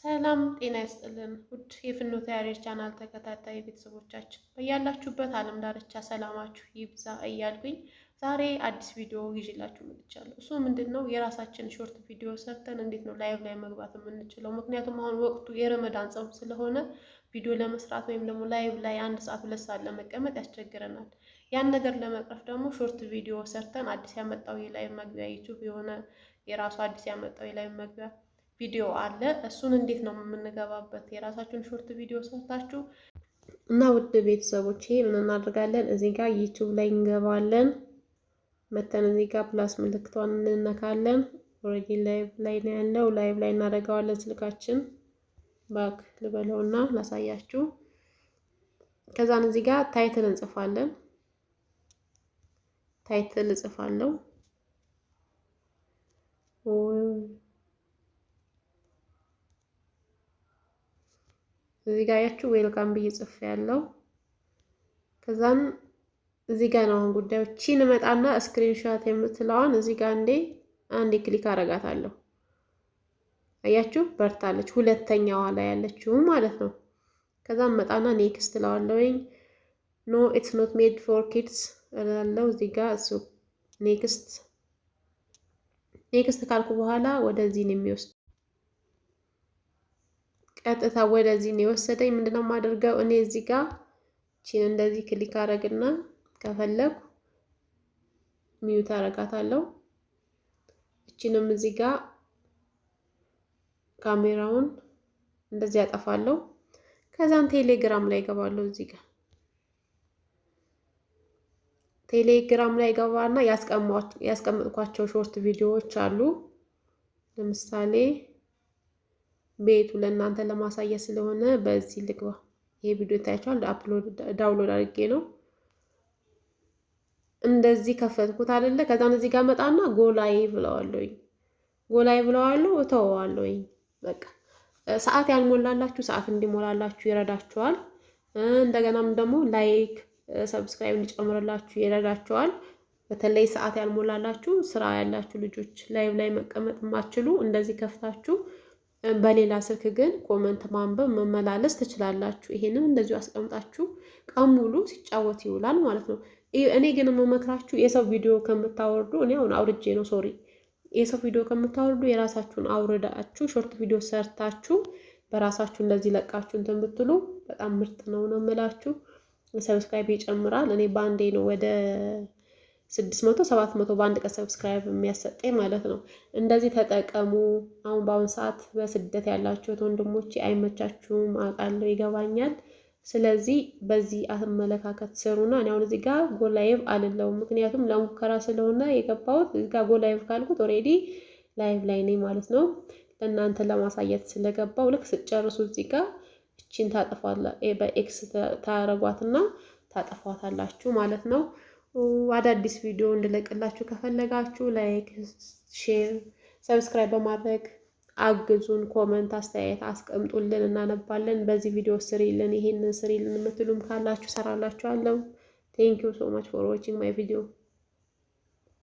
ሰላም ጤና ይስጥልን ውድ የፍኖተ ያሬድ ቻናል ተከታታይ ቤተሰቦቻችን፣ በያላችሁበት ዓለም ዳርቻ ሰላማችሁ ይብዛ እያልኩኝ ዛሬ አዲስ ቪዲዮ ይዤላችሁ መጥቻለሁ። እሱ ምንድን ነው? የራሳችን short ቪዲዮ ሰርተን እንዴት ነው live ላይ መግባት የምንችለው? ምክንያቱም አሁን ወቅቱ የረመዳን ጾም ስለሆነ ቪዲዮ ለመስራት ወይም ደግሞ live ላይ 1 ሰዓት፣ 2 ሰዓት ለመቀመጥ ያስቸግረናል። ያን ነገር ለመቅረፍ ደግሞ short ቪዲዮ ሰርተን አዲስ ያመጣው የ live መግቢያ፣ ዩቲዩብ የሆነ የራሱ አዲስ ያመጣው የ live መግቢያ ቪዲዮ አለ። እሱን እንዴት ነው የምንገባበት? የራሳችሁን short ቪዲዮ ሰርታችሁ። እና ውድ ቤተሰቦቼ፣ ምን እናደርጋለን? እዚህ ጋር ዩቲዩብ ላይ እንገባለን። መተን እዚህ ጋር plus ምልክቷን እንነካለን። Already live ላይ ነው ያለው። Live ላይ እናደርገዋለን። ስልካችን back ልበለውና ላሳያችሁ። ከዛን እዚህ ጋር title እንጽፋለን። Title እጽፋለሁ። እዚህ ጋር ያችሁ welcome ብዬ ጽፌ ያለው። ከዛን እዚህ ጋር ነው አሁን ጉዳዩ። ቺን እመጣና screenshot የምትለዋን እዚህ ጋር እንዴ አንዴ click አረጋታለሁ። አያችሁ፣ በርታለች፣ ሁለተኛዋ ላይ ያለችው ማለት ነው። ከዛም መጣና next እለዋለሁኝ። No, it's not made for kids እላለሁ። እዚህ ጋር እሱ next next ካልኩ በኋላ ወደዚህ ነው የሚወስድ፣ ቀጥታ ወደዚህ ነው የወሰደኝ። ምንድነው የማደርገው እኔ? እዚህ ጋር ቺን እንደዚህ click አረግና ከፈለኩ mute አረጋታለሁ። እቺንም እዚህ ጋር ካሜራውን እንደዚህ ያጠፋለሁ። ከዛን ቴሌግራም ላይ እገባለሁ። እዚህ ጋር ቴሌግራም ላይ ገባና ያስቀመጥኳቸው short ቪዲዮዎች አሉ። ለምሳሌ ቤቱ ለእናንተ ለማሳየት ስለሆነ በዚህ ልግባ። ይሄ ቪዲዮ ታያቸዋል። Upload download አድርጌ ነው። እንደዚህ ከፈትኩት አይደለ? ከዛን እዚህ ጋር መጣና go live እለዋለሁኝ። Go live እለዋለሁ፣ እተወዋለሁኝ። በቃ ሰዓት ያልሞላላችሁ ሰዓት እንዲሞላላችሁ ይረዳችኋል። እንደገናም ደግሞ like፣ subscribe እንዲጨምርላችሁ ይረዳችኋል። በተለይ ሰዓት ያልሞላላችሁ፣ ስራ ያላችሁ ልጆች፣ live ላይ መቀመጥ የማትችሉ እንደዚህ ከፍታችሁ በሌላ ስልክ ግን comment ማንበብ፣ መመላለስ ትችላላችሁ። ይሄንን እንደዚሁ አስቀምጣችሁ ቀን ሙሉ ሲጫወት ይውላል ማለት ነው። እኔ ግን የምመክራችሁ የሰው ቪዲዮ ከምታወርዱ፣ እኔ አሁን አውርጄ ነው፣ sorry፣ የሰው ቪዲዮ ከምታወርዱ የራሳችሁን አውርዳችሁ short ቪዲዮ ሰርታችሁ በራሳችሁ እንደዚህ ለቃችሁ እንትን ብትሉ በጣም ምርጥ ነው ነው የምላችሁ። Subscribe ይጨምራል። እኔ በአንዴ ነው ወደ 600፣ 700 በአንድ ቀን subscribe የሚያሰጠኝ ማለት ነው። እንደዚህ ተጠቀሙ። አሁን በአሁን ሰዓት በስደት ያላችሁት ወንድሞቼ አይመቻችሁም፣ አውቃለሁ፣ ይገባኛል። ስለዚህ በዚህ አመለካከት ስሩና እኔ አሁን እዚህ ጋር go live አልለውም፣ ምክንያቱም ለሙከራ ስለሆነ የገባሁት። እዚህ ጋር go live ካልኩት already live ላይ ነኝ ማለት ነው። ለእናንተ ለማሳየት ስለገባው ልክ ስትጨርሱ እዚህ ጋር እቺን ታጠፏላ፣ በ X ታረጓትና ታጠፏታላችሁ ማለት ነው። አዳዲስ ቪዲዮ እንድለቅላችሁ ከፈለጋችሁ like፣ share፣ subscribe በማድረግ አግዙን። Comment አስተያየት አስቀምጡልን፣ እናነባለን። በዚህ ቪዲዮ ስሪልን፣ ይሄንን ስሪልን የምትሉም ካላችሁ ሰራላችኋለሁ። Thank you so much for watching my video.